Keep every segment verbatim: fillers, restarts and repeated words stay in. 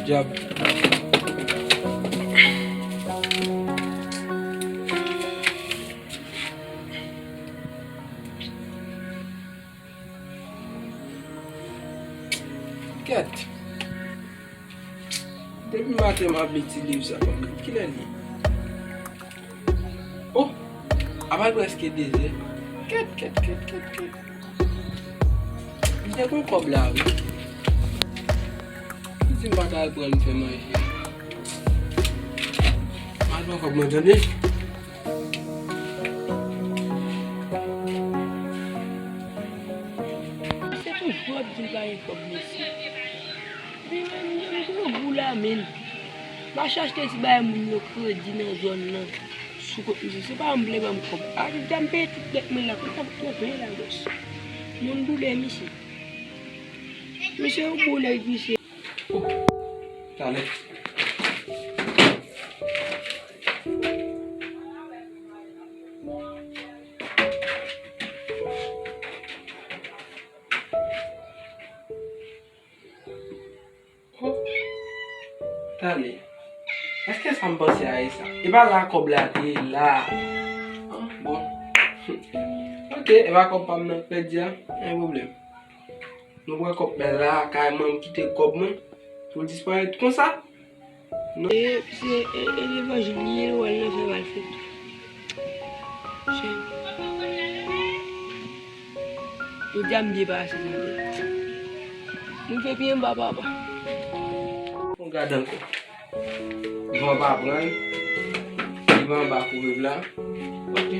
Dyab. Kèt. Depi maten m ap li ti liv sa, pa konn kilè l ye. Oh! Apral prèske dezè. Kèt, kèt, kèt, kèt, kèt. M te gon kòb la, wi. Li di m pa ta al pran l fè manje. M al pran kòb mwen, tande. Se toujou ap di l pa gen kòb, mesye. Epi menm, menm gwo gou la, menm. M a chache ti bay moun yo kredi nan zòn nan. Sou kont misye, se pa m vle ban m kòb. A, deja m peye tout dèt mwen la, konsa m twonpe la, bòs. Moun boule, misye. Misye, yon boule, misye. Talè. Oh, tande. Èske sa m panse a e sa? E pa la kòb la te ye la. Ah, bon. Ok, e pa kòb pa m nan k pèdi a. Pa gen pwoblèm. Nou pran kòb la, kay mwen, m kite kòb mwen pou l disparèt konsa. Non. E, se, e, e levanjil li ye, w al nan fè malfektè. Chè. Jodi a m byen pase, tande. Moun fè pye anba papa. On gad ankò. Van pa pran l. Li pa anba kouvèv la. Ok.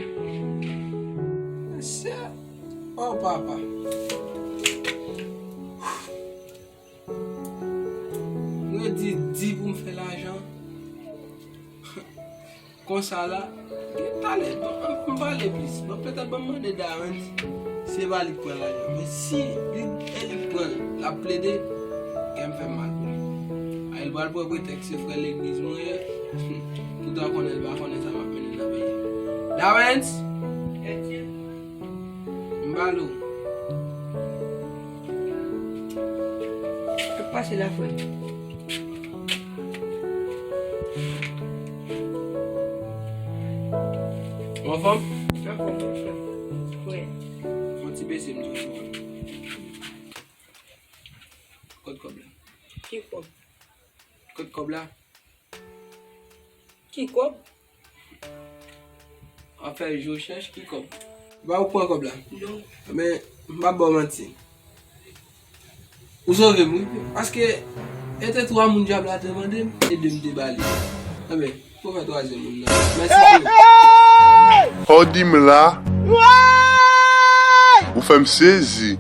Mesye. Oh, papa. Mwen di, di pou m fè lajan. Konsa la, gen talè, bon, m pale plis. Bon, petèt ban m mande Darens si se pa li k pran lajan. Men si li, e li k pran l, l ap plede, kè m fè m mal pou li. A, li pral pran pretèks se frè legliz mwen ye. Poutan konnen l pa konnen sa m ap mennen nan peyi. Darens! M pale w. Sa k pase la, frè m? Ou anfòm? Anfòm, wi, frè m. Frè. Fè yon ti bese m di w anfòm. Kot kòb la? Ki kòb? Kot kòb la? Ki kòb? W ap fè jou chèch, ki kòb? Ba ou pran kòb la? Non. Men, m p ap ba w manti. Ou sove m, wi. Paske, e te twa moun dyab la te mande m, e de m te ba li. Anben, pou fè twazyèm moun nan. Mèsi, frè. Sa w di m la? Ou fè m sezi.